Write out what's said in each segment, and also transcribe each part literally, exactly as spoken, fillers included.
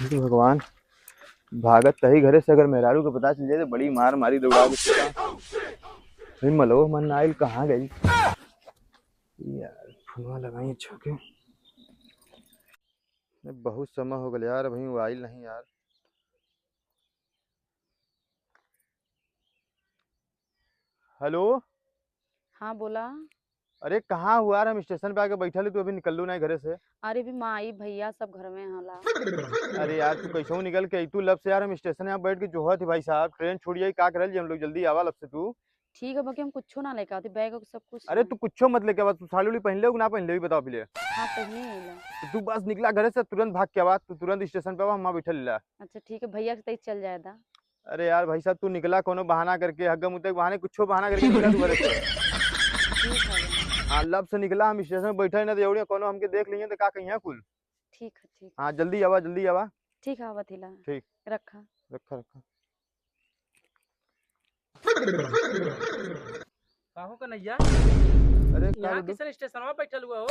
हे भगवान, भागत तही घरे से अगर मेहरारू के पता चल जाए तो बड़ी मार मारी दौड़ा के। भाई मलवा मन ना आइल, कहाँ गई यार? फोनवा लगाई अच्छा के। बहुत समय हो गल यार, अभी वो आइल नहीं यार। हेलो। हाँ, बोला। अरे, कहाँ हुआ रे? हम स्टेशन पे आके बैठल ही, तू अभी निकललू नहीं घरे से। अरे, अभी माई, भैया सब घर में हला। अरे यार, तू कैसे निकल के अइतू लब से यार? हम स्टेशन यहाँ बैठ के जोहत ही भाई साहब, ट्रेन छूट जाई, का करल जी हम लोग? जल्दी आवा लब से तू। ठीक है, बाकी हम कुछो ना लेके आते, बैग वैग सब कुछ अरे, ना। तू कुछो मत लेके आवा, तू साड़ी उड़ी पहन ले हो कि ना पहन ले हो, ई बताओ पहले। हाँ, पहने ही ला। तो तू बस निकला घरे से, तुरंत भाग के आवा, तू तुरंत स्टेशन पे आवा, हम वहाँ बैठल ला। अच्छा, ठीक है, भैया के तई चल जाए दा। अरे यार भाई साहब, तू निकला कोनो बहाना करके, हग्गा मुत्ते के बहाने, कुछो बहाना करके निकला तू घरे से। ठीक है। हाँ, लब से निकला, हम स्टेशन पे बैठे ही ना, तो एवड़िया कोनो हमके देख लिए तो का कहिया कुल। ठीक है, ठीक। हाँ, जल्दी आवा, जल्दी आवा। ठीक है, आवत हिला। ठीक। रखा। रखा, रखा। काहो कन्हैया? अरे, का यहाँ रे? किसन स्टेशनवा बैठल हुआ हो?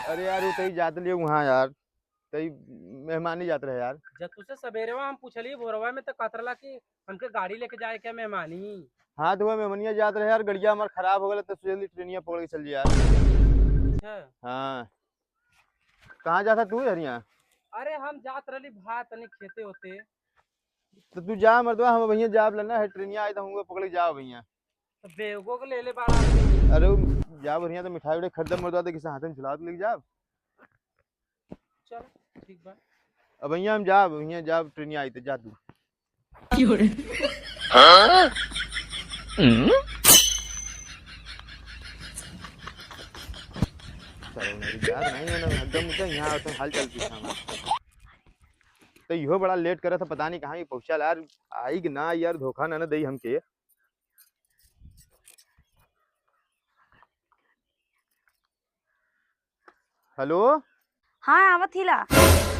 अरे यार, वो तई जात लिए वहाँ यार, तई मेहमानी जात रहे यार। जब तुझसे सवेरेवा हम पूछली भोरवा में तो कहत रहला कि हमके गाड़ी लेके जाए के मेहमानी। हाँ, तो वह मेहमानिया जात रहे यार, गड़िया हमार खराब हो गया तो सोचली ट्रेनिया पकड़ के चल जी यार। अच्छा। हाँ, कहाँ जाता तू हरिया? अरे हम जात रहली भाई तनी खेते होते। तो तू जा मर्दवा, हम भैया जाब लेना है, ट्रेनिया आई तो हम पकड़ के जाओ भैया। तो बेगो के ले ले बाड़ा। अरे उ जा बढ़िया तो मिठाई उठाई खरीदब मर्दवा, तो किसी हाथ में झुलावत लेके जाब। चल, ठीक बा। अब भैया हम जाब, भैया जाब, ट्रेनिया आई तो जा तू। की हो रे? हाँ? हम्म? चलो, मेरी याद नहीं है ना, एकदम से यहाँ आते हैं, हाल चाल पूछा हमारा। तो इहो बड़ा लेट करे था, पता नहीं कहाँ ही पहुँचा यार, आई कि ना यार, धोखा ना, ना दई हमके। हेलो। हाँ, आवत हिला।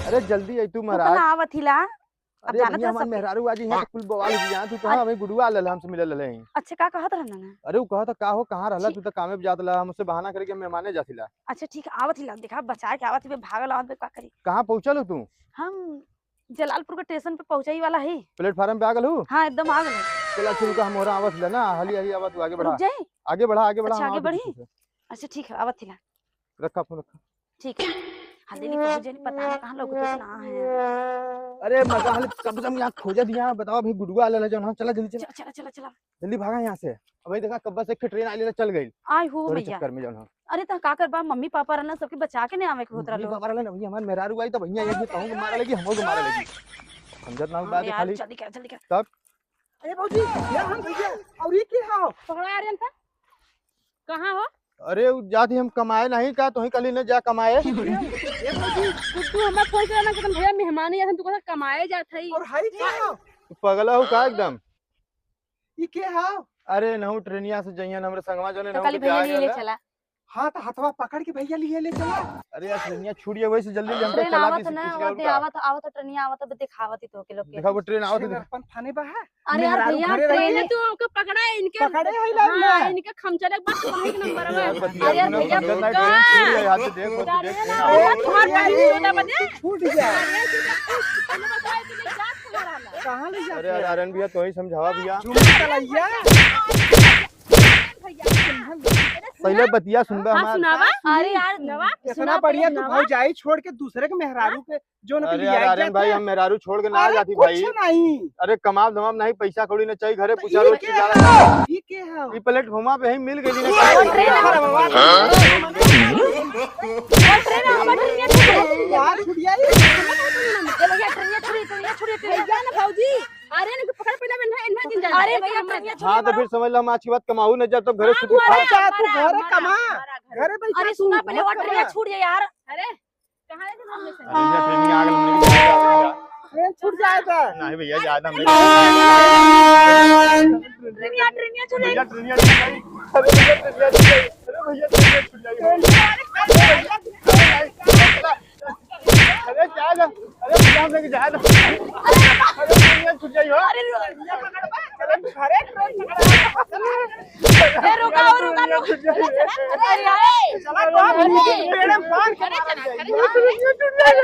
अरे जल्दी आई तू तू महाराज। कहाँ आवत हिला? अब अरे जानत भैया, है हमार सबके। मेहरारू आज यहाँ तो कुल बवाल हो गया, तू कहाँ अरे हमें गुडुआ लल हमसे मिले लले हैं। अच्छा, का कहत रहना ना? अरे वो कहत का हो, कहाँ रहला ठीक। तू तो कामे पे जात ला, हमसे बहाना करके मेहमाने जात हिला। अच्छा ठीक है, आवत हिला, देखा बचा के आवत हिबे, भागल आवत बे, का करी? कहाँ पहुँचल हो तू? हम जलालपुर के स्टेशन पे पहुँचाई वाला है। प्लेटफार्म पे आ गल हो? हाँ, एकदम आ गल। चला ठीक है, हम ओरा आवत हिला ना, हाली हाली आवत, तू आगे बढ़ा। रुक जाई? आगे बढ़ा, आगे बढ़ा, अच्छा, हम आगे आवत बढ़ी? पीछे से। अच्छा ठीक है, आवत हिला। रखा फोन, रखा। ठीक है। हाँ, देनी पहुँच जानी, पता ना कहाँ लौकत ना है। अरे मजा हाल, कब से हम यहाँ खोजत हिया, बताओ भाई, गुडुआ आला है जौन, हाँ, चला जल्दी चला। चला, चला, चला, चला। जल्दी भागा यहाँ से। अबे देखा, कब से एक ठे ट्रेन आइले, चल गइल। आय हो तोरे मैया। चक्कर में जौन, हाँ। अरे त का करबा, मम्मी पापा रहना, सबके बचा के नहीं आवे के होत मम्मी रहलो। पापा रहले ना भैया, हमार मेहरारू आई तो भैया ये कहूँ कि मारे लगी, हमको मारे लगी। समझत ना हाँ बात है यार, खाली। जल्दी कर, जल्दी कर। तब? अरे भौजी, ये हम भैया, और ये के हाव? पकड़ा आर्यन था। कहाँ हो? अरे, उ जात ही हम कमाए नहीं का, तोही कहली न जा कमाए। ए भौजी, गुड्डू हमार फोन से ना, कहतन, "भैया, मेहमान ही आथन, तू कहत कमाए जात हई।" और हई का? तू पगला हो का एकदम? ई के हाव? अरे, नहु ट्रेनिया से जइहन हमरे संगवा जने तो नहु कहली, के "भैया, जाए ले, ले वाला। चला।" हाँ, तो हथवा पकड़ के भैया लिए ले चला। अरे यार, ट्रेनिया छूट गया, वैसे जल्दी जल्दी हम ट्रेन चला आवत दी ना, सीटी आवत, का। आवत, आवत, ट्रेनिया आवत, अब दिखावत ही तो के लोग के। देखा वो ट्रेन आवत है, देखा। अपन थाने बा है। अरे यार मेहरारू भैया, घरे रह ट्रेन के तू ओके पकड़ा है, इनके पकड़े है लाइन हाँ, में। इनके खमचले के बाद वहीं के नंबर में। यार, बतिया अरे यार सुनो, भैया, हम जब नाइट का? ट्रेन छूट गया, हाथ से देख, हाथ से देख, अरे ट्रेन यार, आवत है। बहुत टाइम से होता बने। छूट गया। अरे यार, तू तो पहले बताया कि नहीं, क्या कह रहा है? कहाँ ले जाते अरे यार, हैं? आर्यन भैया, तो ही समझावा भैया। झूम चलैया। भैया, पहले बतिया सुनबा हाँ, हमार। सुनावा। अरे यार, सुनावा। इतना सुनावा, बढ़िया तू सुनावा। भौजाई छोड़ के दूसरे के मेहरारू के जोन के अरे लिए यार, आई आर्यन भाई, जाते। हम मेहरारू छोड़ के ना अरे जाती कुछ भाई। नहीं। अरे कमाब धमाब नहीं, पैसा कौड़ी ना चाहिए, घरे तो पूछा ई रोज के की ज्यादा। ई के है? ई प्लेटफॉर्म पे ही मिल गई ना। अरे ट्रेन हमारा बाबा। अरे ट्रेन हमारा ट्रेन छूट गई। यार छूट गया ये। ए भैया, ट्रेन छूट गई, ट्रेन छूट गई, ट्रेन। भैया ना भौजी, अरे इनके पकड़ पहले, इन्हें, इन्हें दिन जाना। अरे भैया, ट्रेन छूट हाँ, तो गई। फिर समझ लो हम आज के बाद कमाऊ न जाब, तब घरे हाँ, सुतू तू खा। अरे जा, तू हमारा, घरे हमारा, कमा। हमारा घर। घरे बैठ अरे के सुना तू पहले, वो मत ट्रेन कमा। छूट गया यार। अरे कहाँ लेके हम लोग से? अरे भैया, ट्रेनिया आ गल, हमने भी जाना है भैया। ट्रेन छूट जाए तो। नहीं भैया, ज्यादा नहीं। ट्रेनिया, ट्रेनिया छूट भैया, गई। ट्रेनिया छूट गई। अरे भैया, ट्रेनिया छूट गई। अरे भैया, ट्रेनिया छूट गई। अरे जाए ना। अरे भैया, हम लेके जाए ना। अरे ट्रेनिया छूट गई हो। अरे, अरे, अरे, ट्रेन ए, रुका, रुका, रुका। अरे, अरे, चला, अरे, अरे, अरे, पेड़ में बांध के अरे, मारा चला, जाए। अरे, चला, अरे।